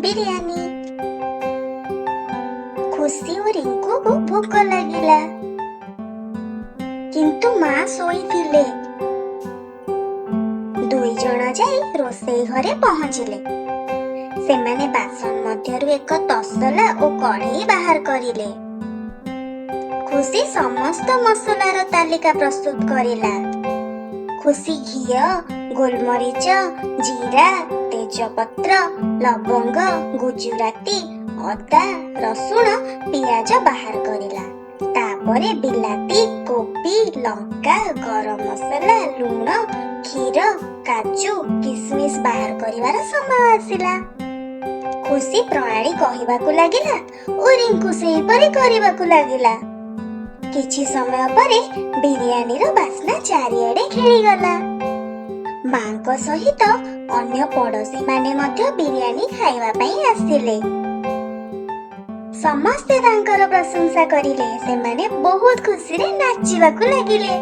ବିରିୟାନୀ। ଖୁସି ଓ ରିଙ୍କୁକୁ ଭୋକ ଲାଗିଲା, କିନ୍ତୁ ମା ଶୋଇଥିଲେ। 2 ଜଣ ଯାଇ ରୋଷେଇ ଘରେ ପହଞ୍ଚିଲେ। ସେମାନେ ବାସନ ମଧ୍ୟରୁ ଏକ ତସଲା ଓ କଢ଼େଇ ବାହାର କରିଲେ। ଖୁସି ସମସ୍ତ ମସଲାର ତାଲିକା ପ୍ରସ୍ତୁତ କରିଲା। ଖୁସି ଘିଅ, ଗୋଲମରିଚ, ଜିରା, ତେଜପତ୍ର, ଲବଙ୍ଗ, ଗୁଜୁରାତି, ଅଦା, ରସୁଣ, ପିଆଜ ବାହାର କରିଲା। ତାପରେ ବିଲାତି, କୋବି, ଲଙ୍କା, ଗରମ ମସଲା, ଲୁଣ, କ୍ଷୀର, କାଜୁ, କିସମିସ ବାହାର କରିବାର ସମୟ ଆସିଲା। ଖୁସି ପ୍ରଣାଳୀ କହିବାକୁ ଲାଗିଲା ଓ ରିଙ୍କୁ ସେହିପରି କରିବାକୁ ଲାଗିଲା। କିଛି ସମୟ ପରେ ବିରିୟାନୀର ବାସ୍ନା ଚାରିଆଡ଼େ ଖେଳିଗଲା। ମାଙ୍କ ସହିତ ଅନ୍ୟ ପଡ଼ୋଶୀମାନେ ମଧ୍ୟ ବିରିୟାନୀ ଖାଇବା ପାଇଁ ଆସିଲେ। ସମସ୍ତେ ତାଙ୍କର ପ୍ରଶଂସା କରିଲେ। ସେମାନେ ବହୁତ ଖୁସିରେ ନାଚିବାକୁ ଲାଗିଲେ।